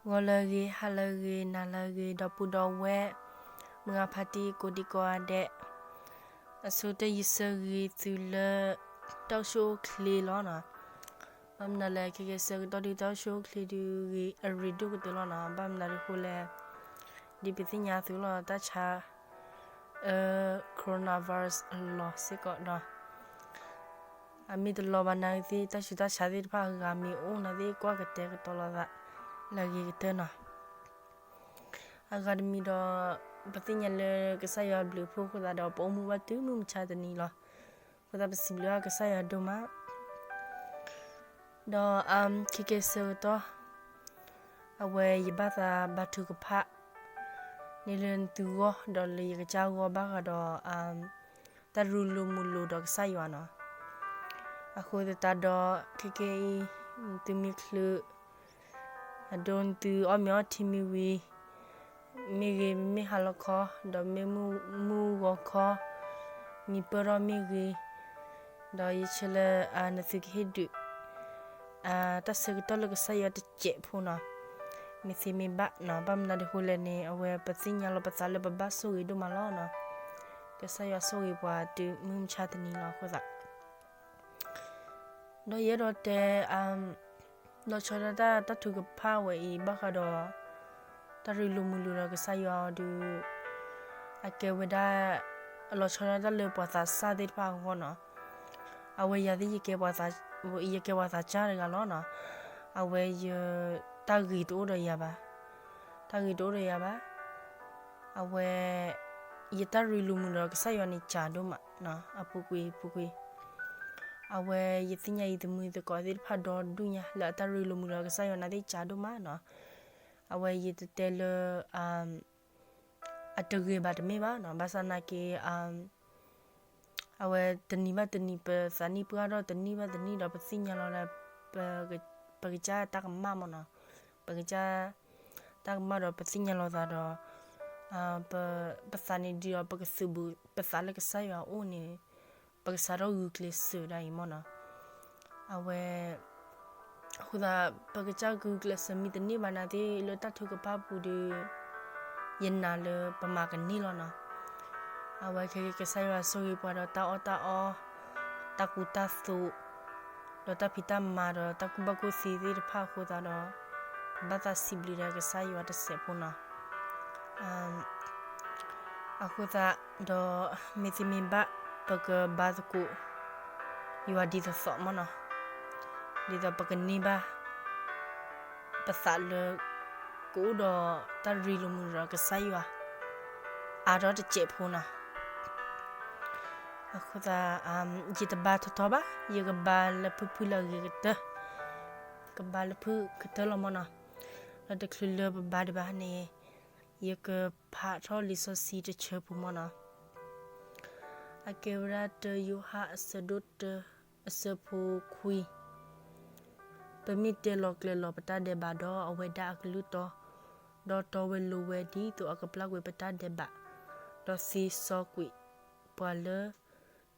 ဂီၤလၢအဂ့ၤ, ဟါလၢအဂ့ၤ, နၤလၢအဂ့ၤ, ဒီပုၢ်ဒီဝဲၢ်, မုၢ်ဂၤဖါတံၢ်ကိးဒံကိးဂၤဒဲး, အဆိကတၢၢ်ယဆၢဂ့ၤသုလၢ တၢ်အိၣ်ဆူၣ်အိၣ်ချ့လီၤနီၤ. ဘၣ်မနုၤလဲၣ် ခဲကဲဆၢကတီၢ်ဒုး တၢ်အိၣ်ဆူၣ်အိၣ်ချ့ဒုးဂ့ၤအရ့ဒိၣ်ကတၢၢ်လီၤနီၤ. ဘၣ်မနုၤဒုးအဃိလဲၣ်, ဒ်ပသ့ၣ်ညါသုလီၤ တၢ်ဆါ အ coronavirus အလီၢ်စ့ၢ်ကီးဒီး အမ့ၢ်တလီၤဘၣ်နာ်က့သ့ၣ် တၢ်ဆူးတၢ်ဆါသ့ၣ်တဖၣ်အဂၤမ့ၢ်အိၣ်နာ်သ့ၣ် ကွၢ်ကတဲာ်ကတီၤလိာ်သး လၢအဂ့ၤကတၢၢ်နီၤ. အဂၤတမံၤဒီး ပသ့ၣ်ညါလၢကစၢ်ယွၤဘျုးဖှိၣ်အဃိသတးဒီး ပအိၣ်မူဘၣ်တုၤမုၢ်မဆါတနံၤလီၤ. အဃိသတးပစံးဘျုးဘၣ်ကစၢ်ယွၤဒိၣ်မး ဒီး ခဲကဲဆၢကတီၢ် အဝဲယဘၣ်သးဘါထုကဖၣ် န့ၢ်လၢနသုဂီၢ် ဒီးလၢယကစၢ်ဂီၢ်ဘၣ်ဃးဒီး တၢ်ရ့လိာ်မုာ်လိာ်ဒီးကစၢ်ယွၤနီၤ. အဃိသတးဒီး ခဲကဲအံၤ နသုမ့ၢ်ချုး အဒိနသုအီၣ်မ့ၤအီထံမ့ၢ်ဝံၤ မ့ၢ်ဂ့ၤ, မ့မ့ၢ်ဟါလီၤခီ ဒီးမ့ၢ်မုၢ်ဂီၤခီ မံပၢၢ်ထီၣ်မ့ၢ်ဂ့ၤ, ဒီးယဆၢလၢ နသုကဟ့ၣ်ဒုး တၢ်ဆၢကတီၢ်လၢကစၢ်ယွၤတစဲးဖိနီၤ. မ့ၢ်သ့မ့ၢ်ဘၣ်နီၤ, ဘၣ်မနုၤဒုးအဃိလဲၣ်န့ၣ် အဝဲပသ့ၣ်ညါလီၤပသးလၢပဘၣ်ဆိၣ်ဂ့ၤဒိၣ်မးလီၤနီၤ. ကစၢ်ယွၤဆိၣ်ဂ့ၤပှၤတုၤမုၢ်မဆါတနံၤလီၤအဃိသတး ဒီးယအဲၣ်ဒိးတဲ လီၤဆီဒၣ်တၢ် တၢ်ထုကဖၣ်ဝဲအံၤ ဘၣ်ဃးဒီး တၢ်ရ့လိာ်မုာ်လိာ်ဒီးကစၢ်ယွၤအီၤဒုး အကဲဝဲဒၣ် အလီၤဆီဒၣ်တၢ်လၢပှၤသးစၢ်သ့ၣ်တဖၣ်အဂီၢ်နီၤ. အဝဲယၤသ့ၣ် ယကဲပှၤသးစၢ်တဂၤလီၤနီၤ. အဝဲယ တၢ်ဂ့ၤတအိၣ်ဒီးယၤဘၣ်, တၢ်ဂ့ၤတအိၣ်ဒီးယၤဘၣ်. အဝဲ ယတၢ်ရ့လိာ်မုာ်လိာ်ဒီးကစၢ်ယွၤန့ၣ် ကးဒိၣ်မးနီၤ, အပူၤကွံာ်ပူၤကွံာ် အဝဲယသ့ၣ်ညါအံၤ သမုသကိးသ့ၣ်တဖၣ်ဒီဒူၣ်ညါ လၢအတၢ်ရ့လိာ်မုာ်လိာ်ဒီးကစၢ်ယွၤနာ်သ့ၣ် ကးဒိၣ်မးနီၤ. အဝဲယတတဲလၢ အတဂ့ၤဘၣ်တမ့ၢ်ဘၣ်နီၤ, ဘၣ်ဆၣ်နာ်က့ အဝဲတနံၤဘၣ်တနံၤ ပသးနံၣ်ပှၢ်ထီၣ်တနံၣ်ဘၣ်တနံၣ်ဒီး ပသ့ၣ်ညါလီၤလၢ ပကစၢ်တၢ်ကမၣ်မ့ၢ်နီၤ, ပကစၢ်တၢ်ကမၣ်ဒီး ပသ့ၣ်ညါလီၤသးဒီး ပသးန့ၣ်ဒ်ဒီး ပကသုးဘူးပသးလၢကစၢ်ယွၤအအိၣ်န့ၣ် ပကစးထီၣ်ဂုာ်ကျဲးစၢးဒၣ်အံၤမ့ၢ်နီၤ. အဝဲ အဃိသတး ပကစၢ်ဂုာ်ကျဲးစၢးမံတန့ၢ်ဘၣ်နာ်သ့ၣ် လၢတၢ်ထုကဖၣ်ပူၤဒီး ယနာ်လၢပမၤကန့ၢ်လီၤနီၤ. အဝဲခဲကဲကစၢ်ယွၤဆိၣ်ဂ့ၤပှၤဒီးတၢ်အီၣ်တၢ်အီ, တၢ်ကူတၢ်သိး, ဒီးတၢ်ဖံးတၢ်မၤဒီးတၢ်ကူၣ်ဘၣ်ကူၣ်သ့သ့ၣ်တဖၣ်အဃိသတးဒီး ပဘၣ်သးစံးဘျုးဒီးကစၢ်ယွၤတစဲးဖိနီၤ. အဃိသတးဒီး မ့ၢ်သ့မ့ၢ်ဘၣ် ပကဘါသကိး ယွၤဒ်သိးသိးမ့ၢ်နီၤ, ဒ်သိးပကန့ၢ်ဘၣ် ပသးလၢ ကအိၣ်ဒီးတၢ်ရ့လိာ်မုာ်လိာ်ဒီးကစၢ်ယွၤ အါထီၣ်တစဲးဖိနီၤ. အဃိသတး ယတဘါထီထီဘၣ်, ယကဘါလၢဖုၣ်ဖုၣ်လၢအဂ့ၤကတၢၢ်, ကဘါလၢဖုၣ်ကတၢၢ်လီၤမ့ၢ်နီၤ. လၢတချုးလၢပဘါဒံးဘၣ်န့ၣ် ယကဖးထီၣ်လံာ်စီဆှံတဆၢပူၤမ့ၢ်နီၤ. အကဲဝဲဒၣ်တၢယိၤဟၣ်အဆၢဒိၣ်တၢ အဆၢဖိခွံ, ပမ့ၢ်တဲလီၤကျဲၤလီၤပတၢ်ဒဲးဘးဒီးအဝဲဒၣ်အကလုၢ်တီ, ဒီးတီဝဲလိၤဝဲဒ်သိးအကပျၢ်ကွံာ်ပတၢ်ဒဲးဘး, ဒီးသ့စီကွံာ်ပှၤလၢ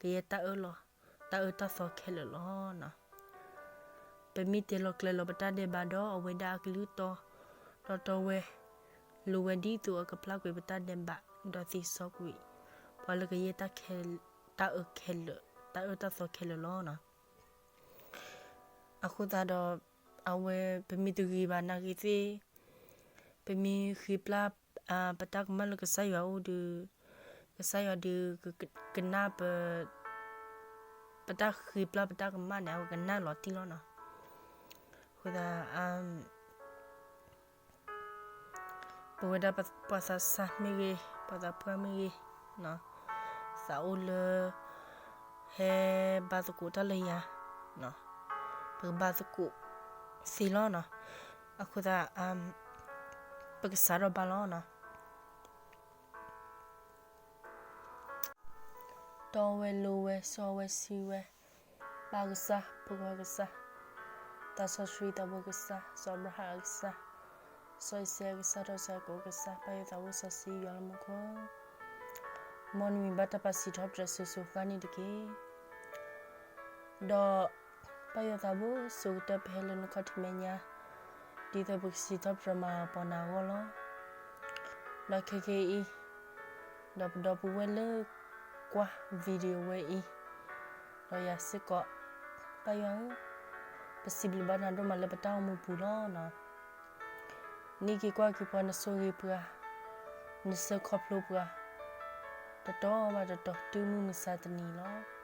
ကယဲၢ်တၢ်အၢၣ်လီၤ, တၢ်အၢတၢ်သီခဲလၢာ်လီၤ. ပမ့ၢ်တဲလီၤကျဲၤလီၤပတၢ်ဒဲးဘးဒီးအဝဲဒၣ်အကလုၢ်တီ, ဒီးတီဝဲလိၤဝဲဒ်သိးအကပျၢ်ကွံာ်ပတၢ်ဒဲးဘး, ဒီးသ့စီကွံာ်ပှၤလၢကယဲၢ်တၢ်အၢခဲလၢာ်, တၢ်အၢတၢ်သီခဲလၢာ်လီၤ. အဃိသတးဒီး အဝဲပမ့ၢ်တဂ့ၤဘၣ်နာ်က့သ့ၣ်, ပမ့ၢ်ဃ့ပျၢ် ပတၢ်ကမၣ်လၢကစၢ်ယွၤအအိၣ်ဒီး, ကစၢ်ယွၤဒီး ကနၣ်ပ ပတၢ်ဃ့ပျၢ်ပတၢ်ကမၣ်န့ၣ် အဝဲကနၣ်လီၤတံၢ်လီၤနီၤ. အဃိသတး ပဝဲဒၣ်ပှၤသးစၢ်မ့ၢ်ဂ့ၤ, ပှၤသးပှၢ်မ့ၢ်ဂ့ၤ, သးအိၣ်လၢ ဟဲဘါသကိးတၢ်လၢယၤ, ပကဘါသကိးသ့လီၤနီၤ. အဃိသတး ပကစးထီၣ်ဘါလီၤနီၤ. တီဝဲလိၤဝဲစီဝဲဆှံဝဲ, ပၢ်ကစၢ်, ဖိခွါကစၢ်, သးစီဆှံသးဘိကစၢ်, စီၤအၤဘြၤဟၣ်အကစၢ်, စီၤအံၣ်စၢးအကစၢ်, စီၤယၤကိာ်အကစၢ်, ပၢ်ယွၤသးဘိစီဆှံယွၤလၢမူခိၣ်, မ်နမံၤဘၣ်တၢ်ပာ်စံးထီၣ်ပတြၢၤစိၤစိၤဃၣ်န့ၣ်တက့ၢ်. ဒီးပၢ်ယွၤသးဘိ ဆိကတၢၢ်ပဟဲလၢနခီၣ်ထံးမဲာ်ညါ, ဒ်သိးပကစံးထီၣ်ပတြၢၤမၤလၤကပီၤနၤအဂီၢ်လီၤ. ဒီးခဲကနံၣ်အံၤ, ဒီးပဒီပုၢ်ဝဲၢ်လၢကွၢ် video ဝဲအံၤ, ဒီးယၤစ့ၢ်ကီး, ပၢ်ယွၤဧၢ, ပစံးဘျုးဘၣ်နၤဒိၣ်မးလၢပတၢ်အိၣ်မူပူၤလီၤ. နကွၢ်က့ၤပှၤ, နဆိၣ်ဂ့ၤပှၤ, နဆှၢခီဖျိပှၤ, တတီၤဘၣ်တတီၤ တုၤမုၢ်မဆါတနံၤလီၤ.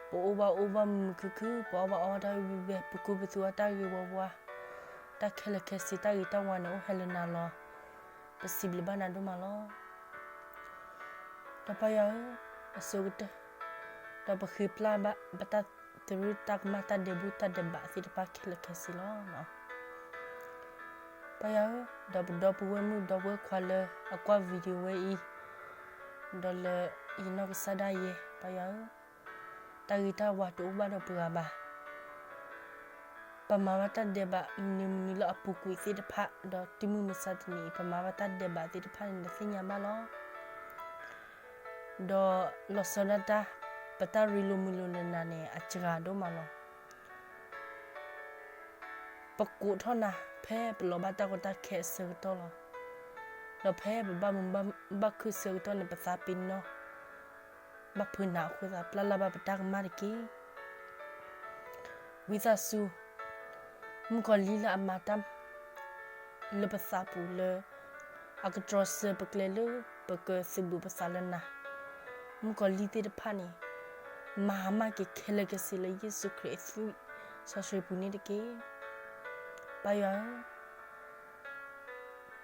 ပအိၣ်ဘၣ်အိၣ်ဘၣ်မုာ်မုာ်ခုၣ်ခုၣ်, ပအီၣ်ဘၣ်အီဘၣ်တၢ်ဝံၣ်ဝံၣ်ဘဲဘဲ, ပကူပသူအီၣ်တၢ်ဂ့ၤဝီဝါ, တၢ်ခဲလၢာ်ခဲဆ့ တၢ်ဂ့ၤတၢ်ဝါန့ၣ် အိၣ်ဟဲလၢနၤလီၤ. ပစံးဘျုးဘၣ်နၤဒိၣ်မးလီၤ. ဒီးပၢ်ယွၤဧၢ, အဆိကတၢၢ်, ဒီးပဃ့ပျၢ်ဘၣ်ပတၢ်သရူးတၢ်ကမၣ် တၢ်ဒဲးဘူးတၢ်ဒဲးဘးသ့ၣ်တဖၣ်ခဲလၢာ်ခဲဆ့လီၤ. ပၢ်ယွၤဧၢ, ဒီးပဒီပုၢ်ဝဲၢ်မုၣ်ဒီပုၢ်ဝဲၢ်ခွါလၢအကွၢ် video ဝဲအံၤ, ဒီးလၢယနီၢ်ကစၢ်ဒၣ်ယဲ, ပၢ်ယွၤဧၢ, တၢ်ဂ့ၤတၢ်ဝါတအိၣ်ဘၣ်ဒီးပှၤဘၣ်. ပမၤဘၣ်တၢ်ဒဲးဘးမနုၤမနုၤလၢအပူၤကွံာ်သ့ၣ်တဖၣ်, ဒီးတုၤမုၢ်မဆါတနံၤအံၤ ပမၤဘၣ်တၢ်ဒဲးဘးသ့ၣ်တဖၣ်န့ၣ် နသ့ၣ်ညါဘၣ်လီၤ. ဒီးလီၤဆီဒၣ်တၢ်, ပတၢ်ရ့လိာ်မုာ်လိာ်လၢနၤန့ၣ် အစှၤဒိၣ်မးလီၤ. ပကိးထီၣ်နၤ ဖဲပလီၤဘၣ်တၢ်ကီတၢ်ခဲအဆၢကတီၢ်လီၤ. ဒီးဖဲပဘၣ်မုာ်ဘၣ်ခုၣ်ဆၢကတီၢ်န့ၣ် ပသးပ့ၤနီၣ်ဘၣ်ဖုးနၤအဃိသတး ပျၢ်လၢ်ဘၣ်ပတၢ်ကမၣ်တက့ၢ်. ဝံသးစူၤ, မုၣ်ကီၤလံၢ်လၢအမၤတၢ် လၢပသးပူၤလၢ အကတြီဆၢပကျဲလၢပကသုးဘူးပသးလၢနၤ, မုၣ်ကီၤလံၢ်သ့ၣ်တဖၣ်န့ၣ် မၤဟါမၢ်က့ၤခဲလၢာ်ခဲဆ့လၢယ့ၣ်ၡူးခရံာ်အသွံၣ်စီဆှံပူၤန့ၣ်တက့ၢ်. ပၢ်ယွၤဧၢ,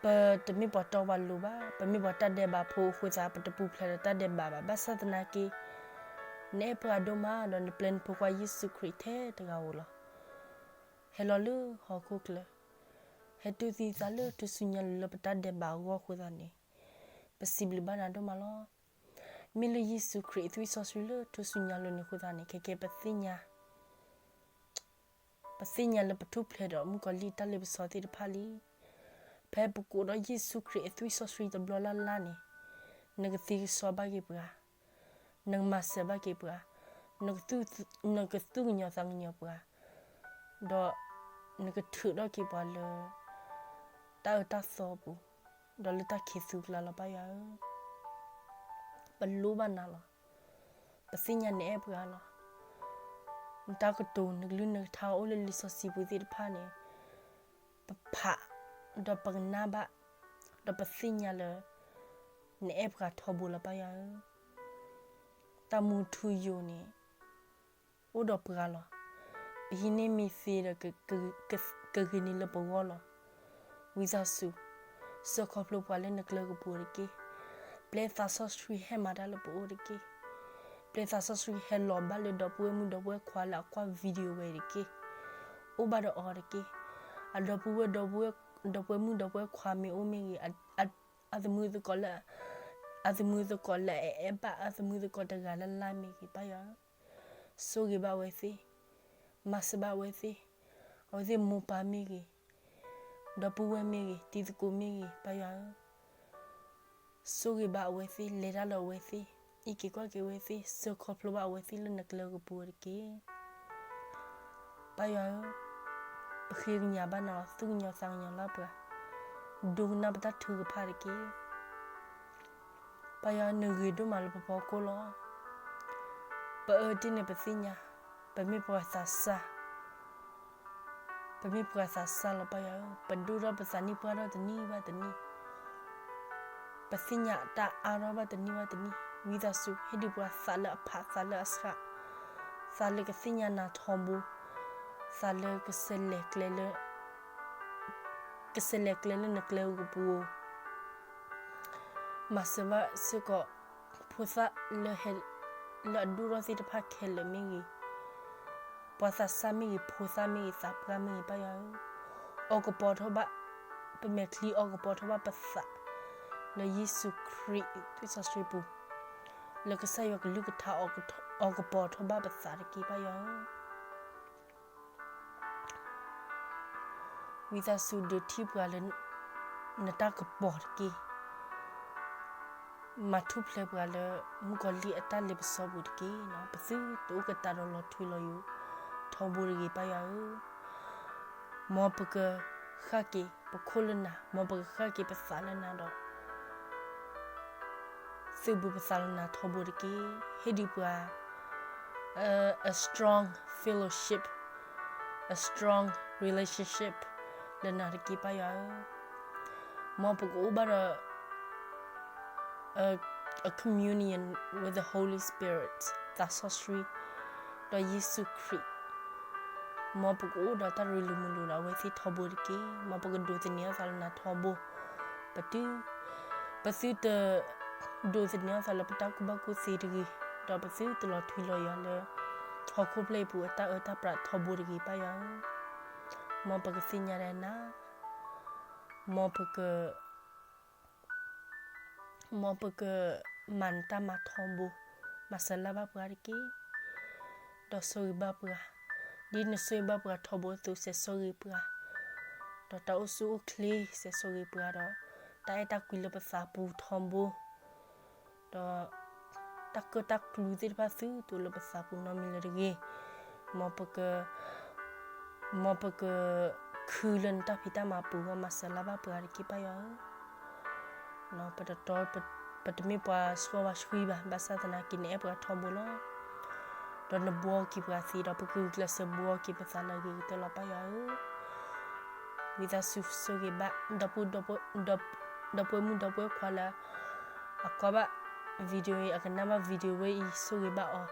ပတမ့ၢ်ပှၤတီပှၤလိၤဘၣ်, ပမ့ၢ်ပှၤတၢ်ဒဲးဘးဖိအဃိသတး ပတပူၤဖျဲးဒီးတၢ်ဒဲးဘးဘၣ်. ဘၣ်ဆၣ်သနာ်က့ နအဲၣ်ပှၤဒိၣ်မး ဒီးနပျဲနဖိခွါယ့ၣ်ၡူးခရံာ်ထဲတဂၤဧိၤလီၤ. ဟဲလီၤလၢဟီၣ်ခိၣ်ချၢ, ဟဲတူၢ်သံသးလၢထူၣ်စုညါလိၤလၢပတၢ်ဒဲးဘးအဂီၢ်အဃိသတးန့ၣ်, ပစံးဘျုးဘၣ်နၤဒိၣ်မးလီၤ. မ့ၢ်လၢယ့ၣ်ၡူးခရံာ်အသွံၣ်စီဆှံလၢထူၣ်စုညါလိၤန့ၣ်အဃိသတးန့ၣ် ခဲကဲပသ့ၣ်ညါ ပသ့ၣ်ညါလၢပထူၣ်ဖျဲးဒီးမုၣ်ကီၤလံၢ်အတၢ်လ့ပစီသ့ၣ်တဖၣ်လံ. ဖဲပကိးဒီးယ့ၣ်ၡူးခရံာ်အသွံၣ်စီဆှံတဘျီလၢ်လၢ်န့ၣ်, နကသ့ကစီဘၣ်က့ၤပှၤ, နကမၤစၢၤဘၣ်က့ၤပှၤ, နကသူၣ်ကညီၤသးကညီၤပှၤ, ဒီးနကထုးထီၣ်က့ၤပှၤလၢ တၢ်အၢတၢ်သီအပူၤ, ဒီးလၢတၢ်ခံးသူကျါလီၤ ပၢ်ယွၤဧၢ. ပလိၣ်ဘၣ်နၤလီၤ. ပသ့ၣ်ညါနအဲၣ်ပှၤလီၤ. နတၢ်ကတိၤ နကလုၢ်နကထါအိၣ်လၢလံာ်စီဆှံပူၤသ့ၣ်တဖၣ်န့ၣ်, ပဖး, ဒီးပကနၣ်ဘၣ်, ဒီးပသ့ၣ်ညါလၢ နအဲၣ်ပှၤထီဘိလီၤ ပၢ်ယွၤဧၢ. တၢ်မူထူယိာ်န့ၣ် အိၣ်ဒီးပှၤလီၤ. ပဟံးန့ၢ်မ့ၢ်သ့ဒီး ကဂ့ၤန့ၢ်လၢပဂီၢ်လီၤ. ဝံသးစူၤ, စၢၤခီဖျိပှၤလၢနကျဲကပူၤတက့ၢ်. ပျဲသးစီဆှံဟဲမၤတၢ်လၢပအိၣ်တက့ၢ်. ပျဲသးစီဆှံဟဲလီၤဘၣ်လၢဒီပုၢ်ဝဲၢ်မုၣ်ဒီပုၢ်ဝဲၢ်ခွါလၢအကွၢ် video ဝဲတက့ၢ်. အိၣ်ဘၣ်ဒီးအီၤတက့ၢ်. အဒီပုၢ်ဝဲၢ် ဒီပုၢ်ဝဲၢ် ဒီပုၢ်ဝဲၢ်မုၣ်ဒီပုၢ်ဝဲၢ်ခွါမ့ၢ်အိၣ်မ့ၢ်ဂ့ၤ, အသမုာ်သကိးလၢ အသမုာ်သကိးလၢအအဲၣ်ဘၣ်အသမုာ်သကိးတဂၤလၢ်လၢ်မ့ၢ်ဂ့ၤ ပၢ်ယွၤဧၢ, ဆိၣ်ဂ့ၤဘၣ်အဝဲသ့ၣ်, မၤစၢၤဘၣ်အဝဲသ့ၣ်, အဝဲသ့ၣ်မိၢ်ပၢ်မ့ၢ်ဂ့ၤ, ဒီပုၢ်ဝဲၢ်မ့ၢ်ဂ့ၤ, တံၤသကိးမ့ၢ်ဂ့ၤ, ပၢ်ယွၤဧၢ, ဆိၣ်ဂ့ၤဘၣ်အဝဲသ့ၣ်, လဲၤတၢ်လၢအဝဲသ့ၣ်, အံးက့ၤကွၢ်က့ၤအဝဲသ့ၣ်, စၢၤခီဖျိဘၣ်အဝဲသ့ၣ်လၢနကျဲကပူၤတက့ၢ်. ပၢ်ယွၤဧၢ, ပဃ့ကညးဘၣ်နၤလီၤ, သူၣ်ကညီၤသးကညီၤလၢပှၤ, ဒိကနၣ်ပတၢ်ထုကဖၣ်တက့ၢ်. ပၢ်ယွၤဧၢ, နဂ့ၤဒိၣ်မးလၢပဖီခိၣ်လီၤ. ပအၢတ့ၢ်န့ၣ်ပသ့ၣ်ညါ, ပမ့ၢ်ပှၤသးစၢ် ပမ့ၢ်ပှၤသးစၢ်လီၤ ပၢ်ယွၤဧၢ, ပဒိၣ်ထီၣ်ပသးနံၣ်ပှၢ်ထီၣ်တနံၣ်ဘၣ်တနံၣ်, ပသ့ၣ်ညါတၢ်အါထီၣ်ဘၣ်တနံၣ်ဘၣ်တနံၣ်, ဝံသးစူၤ ဟ့ၣ်ဒုးပှၤသးလၢအဖး သးလၢအဆှး, သးလၢကသ့ၣ်ညါနၤထီဘိ, သးလၢကစဲးလဲၤကျဲလၢ ကစဲးလဲၤကျဲလၢနကျဲကပူၤဧိၤ, မၤစၢၤဘၣ်စ့ၢ်ကီး ဖိသၣ်လၢဟဲ လၢအဒိၣ်ထီၣ်သ့ၣ်တဖၣ်ခဲလၢာ်မ့ၢ်ဂ့ၤ, ပှၤသးစၢ်မ့ၢ်ဂ့ၤ, ဖိသၣ်မ့ၢ်ဂ့ၤ, သးပှၢ်မ့ၢ်ဂ့ၤ, ပၢ်ယွၤဧၢ, အိးကပီၤထီၣ်ဘၣ်, ပမဲာ်ချံအိးကပီၤထီၣ်ဘၣ်ပသး လၢယ့ၣ်ၡူးခရံာ်သွံၣ်စီဆှံပူၤ, လၢကစၢ်ယွၤကလုၢ်ကထါ အိးကပီၤထီၣ်ဘၣ်ပသးတက့ၢ် ပၢ်ယွၤဧၢ. ဝံသးစူၤဒုးထံၣ်ပှၤလၢ နတၢ်ကပီၤတက့ၢ်. မၤထူၣ်ဖျဲးပှၤလၢ မုၣ်ကီၤလံၢ်အတၢ်လ့ပစီပူၤတက့ၢ်. ပသုတအိၣ်ကတၢၢ်ဒီးလီၤထွံလီၤယိာ်ထီဘိတဂ့ၤ ပၢ်ယွၤဧၢ. မ်ပကဃၣ်က့ၤပခိၣ်လၢနၤ, မ်ပကဃၣ်က့ၤပသးလၢနၤဒီး သုးဘူးပသးလၢနၤထီဘိတက့ၢ်. ဟ့ၣ်ဒုးပှၤ a strong fellowship, a strong relationship လၢနၤတက့ၢ် ပၢ်ယွၤဧၢ. မ်ပကအိၣ်ဘၣ်ဒီး a communion with the Holy Spirit, သးစီဆှံ ဒီးယ့ၣ်ၡူးခရံာ်, မ်ပကအိၣ်ဒီးတၢ်ရ့လိာ်မုာ်လိာ်ဒီးအဝဲသ့ၣ်ထီဘိတက့ၢ်. မ်ပကဒိးသန့ၤအသးလၢနၤထီဘိ, ပသု ပသုတ ဒိးသန့ၤအသးလၢပတၢ်ကူၣ်ဘၣ်ကူၣ်သ့တဂ့ၤ, ဒီးပသုတလီၤထွံလီၤယွၤလၢ ဟီၣ်ခိၣ်ဖျၢၣ်အံၤပူၤအတၢ်အၢတၢ်ပြးထီဘိတဂ့ၤ ပၢ်ယွၤဧၢ. မ်ပကသ့ၣ်ညါဒီးနၤ, မ်ပက မ်ပကမၤနတၢ်မၤထီဘိ, မၤစၢၤလၢ်ဘၣ်ပှၤတက့ၢ်, ဒီးဆိၣ်ဂ့ၤဘၣ်ပှၤ, ဒ်နဆိၣ်ဂ့ၤဘၣ်ပှၤထီဘိအသိး စဲးဆိၣ်ဂ့ၤပှၤ, ဒီးတၢ်အိၣ်ဆူၣ်အိၣ်ချ့ စဲးဆိၣ်ဂ့ၤပှၤဒီး တၢ်အဲၣ်တၢ်ကွံလၢပသးပူၤထီဘိ, ဒီး တၢ်ကၢၣ်တၢ်ကျူသ့ၣ်တဖၣ်သုတအိၣ်လၢပသးပူၤနီတမံၤလၢၤတဂ့ၤ. မ်ပက မ်ပက ခုလၢနတၢ်ဖံးတၢ်မၤပူၤအဂီၢ် မၤစၢၤလၢ်ဘၣ်ပှၤတက့ၢ် ပၢ်ယွၤဧၢ. ပတတီ ပတမ့ၢ်ပှၤဆှီဘၣ်ဆှံဘၣ်, ဘၣ်ဆၣ်သနာ်က့ နအဲၣ်ပှၤထီဘိလီၤ. ဒီးနဘှီက့ၤပှၤသ့ဒီး ပကဂုာ်ကျဲးစၢးဘှီက့ၤပသးလၢအဂ့ၤကတၢၢ်လီၤ ပၢ်ယွၤဧၢ. ဝံသးစူၤဆိၣ်ဂ့ၤဘၣ် ဒီပုၢ် ဒီပုၢ်မုၣ်ဒီပုၢ်ဝဲၢ်ခွါလၢ အကွၢ်ဘၣ် video အံၤ အကနၣ်ဘၣ် video ဝဲအံၤ ဆိၣ်ဂ့ၤဘၣ်အီၤ,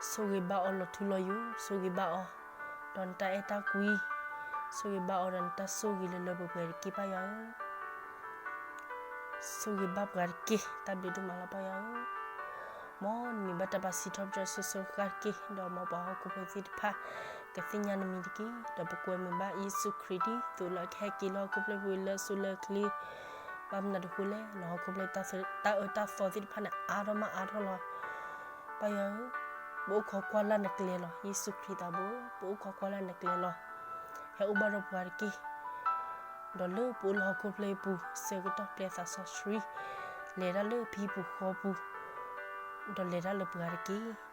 ဆိၣ်ဂ့ၤဘၣ်အီၤလီၤထူလီၤယိာ်, ဆိၣ်ဂ့ၤဘၣ်အီၤ ဒီးနတၢ်အဲၣ်တၢ်ကွံ, ဆိၣ်ဂ့ၤဘၣ်အီၤဒီးနတၢ်ဆိၣ်ဂ့ၤလၢလၢပှဲၤပှဲၤတက့ၢ် ပၢ်ယွၤဧၢ. ဆိၣ်ဂ့ၤဘၣ်ပှၤတက့ၢ်, တၢ်ဘျုးဒိၣ်မးလီၤ ပၢ်ယွၤဧၢ. မ်နမံၤဘၣ်တၢ်ပာ်စံးထီၣ်ပတြၢၤစိၤစိၤဃၣ်ဃၣ်တက့ၢ်, ဒီးမ်ပှၤဟီၣ်ခိၣ်ဖိသ့ၣ်တဖၣ် ကသ့ၣ်ညါနမံၤတက့ၢ်. ဒီးပကွဲမုာ်ဘၣ်ယ့ၣ်ၡူးခရံာ်ဒ်သိးလၢအကဟဲက့ၤလၢဟီၣ်ခိၣ်ဖျၢၣ်ပူၤလၢအစိလၢအချ့, ဘၣ်မနုၤအဃိလဲၣ်, ဟီၣ်ခိၣ်ဖျၢၣ်တၢ်အၢတၢ်သီသ့ၣ်တဖၣ်န့ၣ် အါထီၣ်မးအါထီၣ်လီၤ. ပၢ်ယွၤဧၢ, ပအိၣ်ခိးကွၢ်လၢ်နကျဲလီၤ. ယ့ၣ်ၡူးခရံာ်သးဘိ, ပအိၣ်ခိးကွၢ်လၢ်နကျဲလီၤ. ဟဲအိၣ်ဘၣ်ဒီးပှၤတက့ၢ်. ဒီးလၢပအိၣ်လၢဟီၣ်ခိၣ်ဖျၢၣ်အံၤပူၤ ဆၢကတီၢ်ပျဲသးစီဆှံ, လဲၤတၢ်လၢပဟံၣ်ပူၤဃီပူၤ, ဒီးလဲၤတၢ်လၢပှၤတက့ၢ်.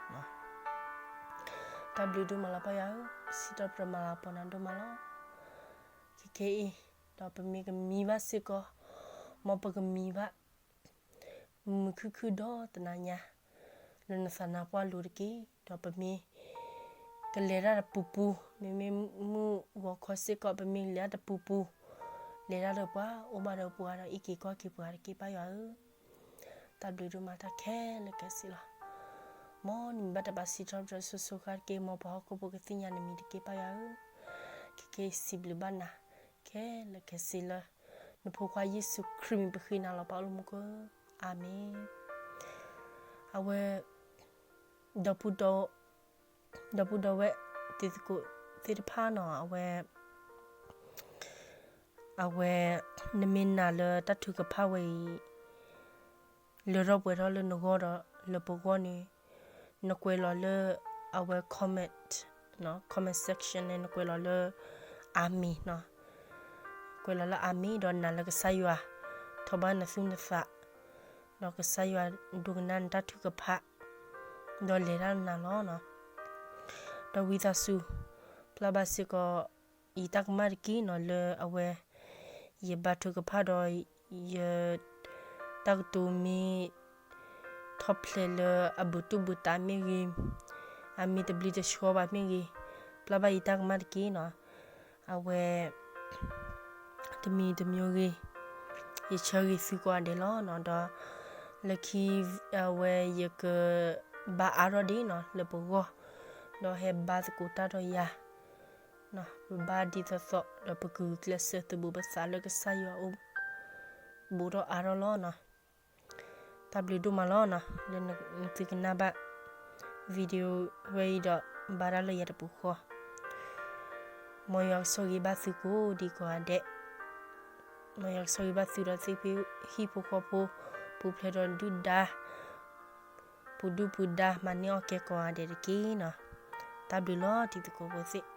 တၢ်ဘျုးဒိၣ်မးလီၤ ပၢ်ယွၤဧၢ, စံးထီၣ်ပတြၢၤမၤလၤကပီၤနၤဒိၣ်မးလီၤ. ခဲကနံၣ်အံၤ, ဒီးပမ့ၢ်ကမံဘၣ်စ့ၢ်ကီး, မ်ပကမံဘၣ် မုာ်မုာ်ခုၣ်ခုၣ်ဒီးတနၤညါ လၢနသးနါပှၢ်လိၤတက့ၢ်. ဒီးပမ့ၢ်ကလဲၤတၢ်တပူၤပူၤ, မ့မ့ၢ်မုၢ်ဂီၤခီစ့ၢ်ကီး ပမ့ၢ်လဲၤတၢ်တပူၤပူၤ, လဲၤတၢ်လၢပှၤ, အိၣ်ဘၣ်ဒီးပှၤဒီး အံးက့ၤကွၢ်က့ၤပှၤတက့ၢ် ပၢ်ယွၤဧၢ. တၢ်ဘျုးဒိၣ်မးတၢ်ခဲလၢာ်ခဲဆ့လီၤ. မ်နမံၤဘၣ်တၢ်ပာ်စံးထီၣ်ပတြၢၤစိၤစိၤဃၣ်ဃၣ်တက့ၢ်, မ်ပှၤဟီၣ်ခိၣ်ဖိကသ့ၣ်ညါနမံၤတက့ၢ် ပၢ်ယွၤဧၢ. ခဲကနံၣ်အံၤစံးဘျုးဘၣ်နၤ ခဲလၢာ်ခဲဆ့လၢ နဖိခွါယ့ၣ်ၡူးခရံာ်မံၤပဃ့နၤလီၤ ပၢ်အိၣ်လၢမူခိၣ်, အၤမ့ၣ်. အဝဲ ဒီပုၢ်ဒီဝဲၢ်တံၤသကိးသ့ၣ်တဖၣ်နီၤ, အဝဲ အဝဲ နမ့ၢ်နာ်လၢတၢ်ထုကဖၣ်ဝဲအံၤ လၢထီၣ်ပှဲၤထီၣ်လၢနဂီၢ်ဒီးလၢပဂီၢ်န့ၣ်, နကွဲးလီၤလၢ အဝဲ comment, comment section န့ၣ် နကွဲးလီၤလၢ အၤမ့ၣ်နီၤ, ကွဲးလီၤလၢအၤမ့ၣ် ဒီးနာ်လၢကစၢ်ယွၤ ထီၣ်ဘၣ်နသူၣ်နသး, ဒီးကစၢ်ယွၤဒိကနၣ်နတၢ်ထုကဖၣ်, ဒီးလဲၤတၢ်နၤလီၤ. ဒီးဝံသးစူၤ ပျၢ်ဘၣ်စ့ၢ်ကီး ယတၢ်ကမၣ်တက့ၢ်နီၤ လၢအဝဲ ယဘါထုကဖၣ်ဒီး ယ တၢ်ကတိၤမ့ၢ် ထီၣ်ဖျဲးလၢအဘူးတူၢ်ဘူးတးမ့ၢ်ဂ့ၤ, အမ့ၢ်တဘျံတဆှီဘၣ်မ့ၢ်ဂ့ၤ, ပျၢ်ဘၣ်ယတၢ်ကမၣ်တက့ၢ်နီၤ. အဝဲ တမံၤတမံၤဂ့ၤ, ယဆၢဂ့ၤသုကိးဂၤဒဲးလီၤ. ဒီး လၢခံ အဝဲယက ဘါအါထီၣ်ဒ်နီၤ လၢပဂီၢ်, ဒီးဟဲဘါသကိးတၢ်ဒီးယၤ, ပဘါဒ်သိးသိး ဒီးပကဂုာ်ကျဲးစၢးသုးဘူးပသးလၢကစၢ်ယွၤအအိၣ် ဘူးထီၣ်အါထီၣ်လီၤ. တၢ်ဘျုးဒိၣ်မးလီၤနီၤ လၢနသုကနၣ်ဘၣ် video ဝဲအံၤဒီး ဘါတၢ်လၢယၤတပူၤဃီ, မ်ယွၤကဆိၣ်ဂ့ၤဘၣ်သုကိးဒံကိးဂၤဒဲး, မ်ယွၤကဆိၣ်ဂ့ၤဘၣ်သုဒီးသုဟံၣ်ဖိဃီဖိ, ပူၤဖျဲးဒီးဒုၣ်ဒါ ပူၤဒုၣ်ပူၤဒါ မၤန့ၢ်အီၣ်ကဲကိးဂၤဒဲးတက့ၢ်နီၤ. တၢ်ဘျုးလီၤတံၤသကိးဖိသ့ၣ်.